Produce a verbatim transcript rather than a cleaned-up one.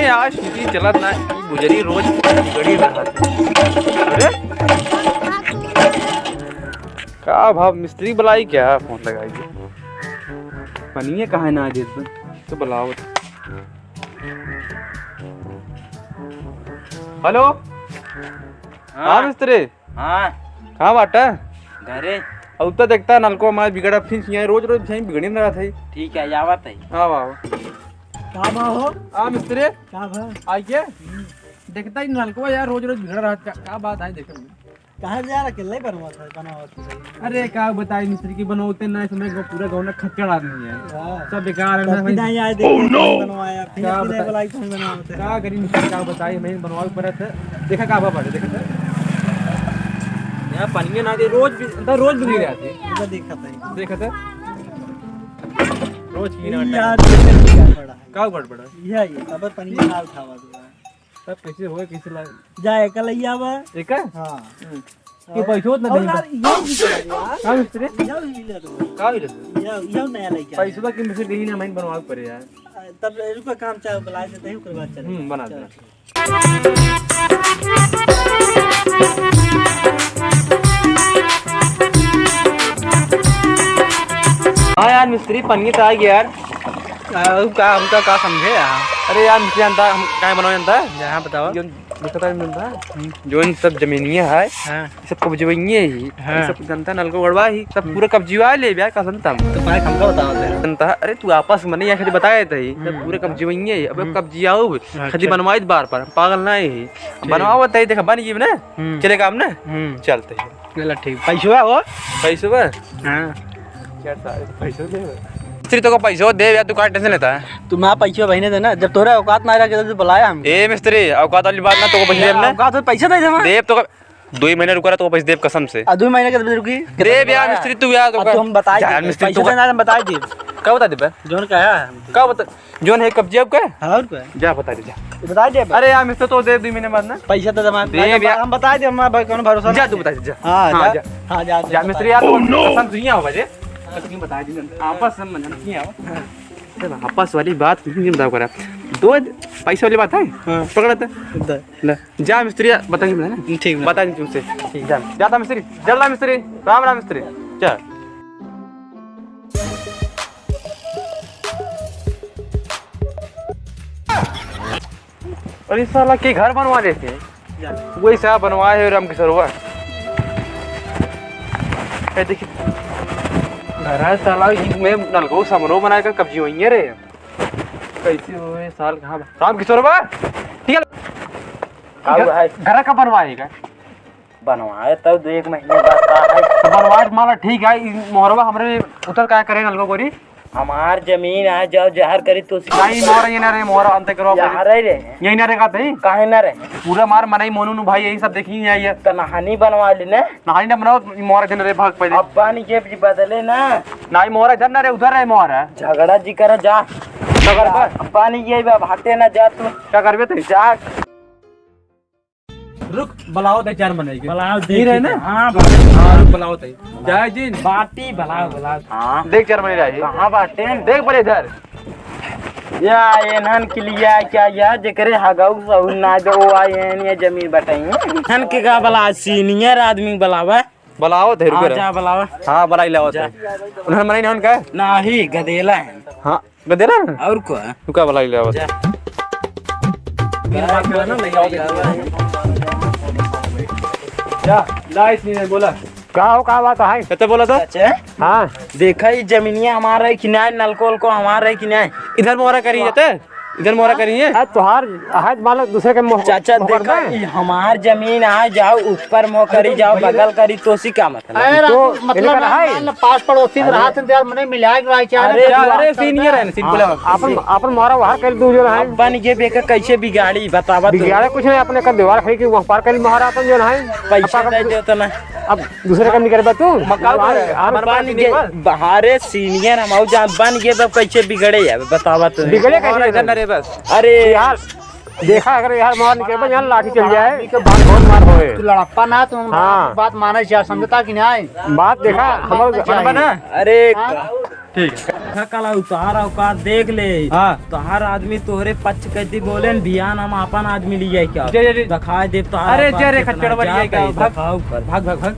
आज सीटी चलत ना, ई बुजरी रोज गड़ी रहत है। अरे, का भाव मिस्त्री बुलाई क्या? फोन लगाई, पनिया कहाँ ना देत बा? तो बुलाओ। हेलो। हाँ। हाँ मिस्त्री। हाँ। कहाँ बाटा? घरे। अब तो देखता नलको हमारे बिगड़ा, फिर यहाँ रोज रोज यहीं बिगड़े में रहत है। ठीक है, आवत है। हाँ, वाह। का बा हो? हाँ मिस्त्री। का बा? आइए। हम्म। देखता ही नलको यार रोज रोज बिगड़ रहा है। का, का बात है देखो। कहाँ जा रहा, अकेले बनवात है, बनावत है? अरे का बताई मिस्त्री की बनौते ना, समय को पूरा गाँव ना खच्चड़ आदमी है। हाँ। सब बेकार है तब ना भी भाई। नहीं आए देखे, Oh, no! कौन बनवाया, फिर का भी नहीं बताई? बुलाई, कौन बनावत है? का करी मिस्त्री, का बताई, मैं बनवावे पड़त है। देखा का बा बाटे, देखा था। यहाँ पनिया ना दे, रोज भी, अंदर रोज बिगड़ी रहती। पूरा देखा था। देखा था। रोज की ना ये यार, देखा क्या पड़ा है? का गड़बड़ है? यह, ये, तब पनिया ना उठावा दूंगा। तब कैसे होए, कैसे लाए? जा, एका लइया बा। एका? हाँ। हम्म। ये और, पैसो उतना और नहीं यार, बा। यह भी ले लो यार। का मिस्त्री? यह भी ले लो। का भी ले लो? यह, यह नया लइका है। पैसो बा कि मिस्त्री देही ना, मैं बनवावे पड़े यार। आ, तब रुको, काम चाहे बुला देते हैं, ओकर बाद चले। हम्म, बना चलो, दे। ठीक। हाँ यार मिस्त्री, पनिया तो आ गया यार। आ, उ का, हमका का समझे यार? अरे यार, मिस्त्री जानता, हम काहे बनावे जानता? यहाँ बताओ। जो दिक्कत है जानता? हम्म। जो इन सब जमीनिया है, हाँ। ये सब कब्जवइये ही। हाँ। ये सब जानता नलको गड़वा ही, सब हम्म। पूरा कब्जवा ले बे यार, कसम तम। तो भाई हमका बताओ दे। जानता, अरे तू आपस में नहीं, या खाली बताए थे ही, सब हम्म। पूरा कब्जवइये ही। अब हम्म। कब्जियाऊ, अच्छा। खाली बनवाई बार पर, पागल ना ही। ठीक। बनवाओ बताई, देखा बन गई ना, हम्म। चले काम ना, हम्म। चलते हैं। चला ठीक, पैसवा हो? पैसवा? हाँ। क्या सारे पैसो दे? मिस्त्री तो को पैसो दे यार, तू काहे टेंशन लेता है? तू ना पैसो बहिने दे ना, जब तोरा औकात ना रहा, जब बुलाया हम। ए मिस्त्री, औकात वाली बात ना, तो को पैसे देब ना। औकात हो, पैसे दे दे हमारे। देब तो को, दो ही महीने रुका रहा, तो को पैसे देब कसम से। आ, दो महीने के रुकी? देब यार मिस्त्री, तू यार, तो अब का? तो हम बताए यार देब, मिस्त्री, पैसे तू का? देना है, हम बताए देब। का बता देब? जोन का है? का बता? जोन है कब्जे अब का? हाँ, और का? जा बता दे, जा। बता दे अब। अरे यार, मिस्त्री तो दे दो महीने बाद ना। पैसा तो जमा दे नहीं, भैया। हम बता दे, हमारा भाई कौनो भरोसा जा नहीं तू है। बता दे, जा। हाँ, हाँ, जा। जा। हाँ, जा, जा, जा, मिस्त्री बता यार, दे। Oh, no! कसम से नहीं आओ बजे। कसम बता दे, आपस में मन नहीं आओ। हाँ। चल, आपस वाली बात कुछ नहीं बताओ करा। दो पैसे वाली बात है? हाँ। पकड़ा था। दे। ले, जा मिस्त्री, बता नहीं ना। ठीक है। बता नहीं तुमसे। ठीक। जा, जाता मिस्त्री, जल्दा मिस्त्री, राम राम मिस्त्री। जा। अरे साला के घर बनवा लेते हैं। जा। वही साहब बनवाए है राम किशोरवा। ए देखिए। घर है साला, इसमें नलको समरो बनाए का कब्जी वही है रे। कैसे हुए साल कहाँ बा? राम किशोरवा। ठीक है। का हुआ है? घर का बनवाएगा? बनवाए तब दो एक महीने बाद का है। तो बनवाए तो माला ठीक है, ई मोहरवा हमरे उतर का करे नलको गोरी? हमार जमीन आए जाओ जहर करी तो नहीं, मोहरा ये ना रहे, मोहरा अंत करो यार। रहे रे। यही ना रहे का तई? काहे ना रहे? पूरा मार मनई मोनू नु भाई यही सब देखी है ये। तो नहानी बनवा ली ना। नहानी ना बनाओ, मोहरा जन रहे भाग पहले। अब पानी के भी बदले ना। नहीं मोहरा जन ना रहे, उधर रहे मोहरा। झगड़ा जी करे जा। झगड़ा पर? अब पानी ये बा, भागते ना जा तू। क्या करबे तई? जा। रुक, बुलाओ दे चार मनई के। बुलाओ दे, नहीं रहे ठीक ना? है। हाँ, बुलाओ। हाँ, रुक, बुलाओ दे। जय जिन। बाटी बुलाओ, बुलाओ। हाँ। देख चार मनई रहे। कहाँ बाटे? देख बड़े इधर। या एनहन के लिए क्या या जेकरे हगऊ सहू ना दो, आ एन ये जमीन बटाई। एनहन के का भला सीनियर आदमी बुलावा। बुलाओ दे, रुक हाँ, रहे। जा बुलावा। हाँ, बुलाई लाओ जा। दे। उन्हें मनई नहीं उनका? नाही, गदेला है। हाँ। गदेला ना? और को? तू का भलाई ले आवत? जा। जा, ला, इसने बोला। का हो, का बात है? कते बोला था? चाचा? हाँ। देखा, ई जमीनिया हमारा है कि नहीं? नलको उलको हमारा है कि नहीं? इधर मोहरा करी जाते? इधर मोहरा करी है? आ, तोहार है मालक दूसरे के मोह-, चाचा, मोहर देखा, में? ई हमार जमीन आ जाओ, ऊपर मोह करी जाओ, बगल करी, तोसी का मतलब? अरे तो राजू, मतलब इनका ना, है। ना, ना, पास पड़ोसी में हाँ। रहा थे, यार, मने मिला के रहा, क्या अरे, रे, क्या अरे, सीनियर है ना, सीन बोला। हाँ, अपन, अपन मोहरा बाहर कर दू जो है। अब बन ये बेका कैसे बिगाड़ी, बतावा तो। बिगाड़े कुछ नहीं, अपने कर दीवार खड़ी की वहाँ पार कर मोहरा अपन जो है। पैसा अपन दे दे तो ना। अब दूसरे काम नहीं करबा तू? मकाऊ हमारे, पर, हमारे हमारे पास पानी नहीं के बस। बाहरे सीनियर हम आऊ जान बन ये तो कैसे बिगड़े यार, बतावा तो। बिगड़े कैसे हमारे घर ना रे बस। अरे यार, देखा, अगर यार मार निकल बा, यहाँ लाठी चल जाए, तो बात बहुत मार होए। तू लड़प्पा ना, तू हाँ। बात माने यार, समझता कि नहीं? बात देखा, हम बना। अरे, हाँ? ठीक है। कला उतार औकात देख ले। हाँ। तोहार आदमी तोहरे पक्ष कइती बोले न, बिहान हम आपन आदमी लियाई का? जे, जे, जे। दिखाई देब तोहार अरे, औकात जे रे, कितना खच्चड़ बढ़िया जात का, है, भाग। दिखाओ कर। भाग, भाग, भाग।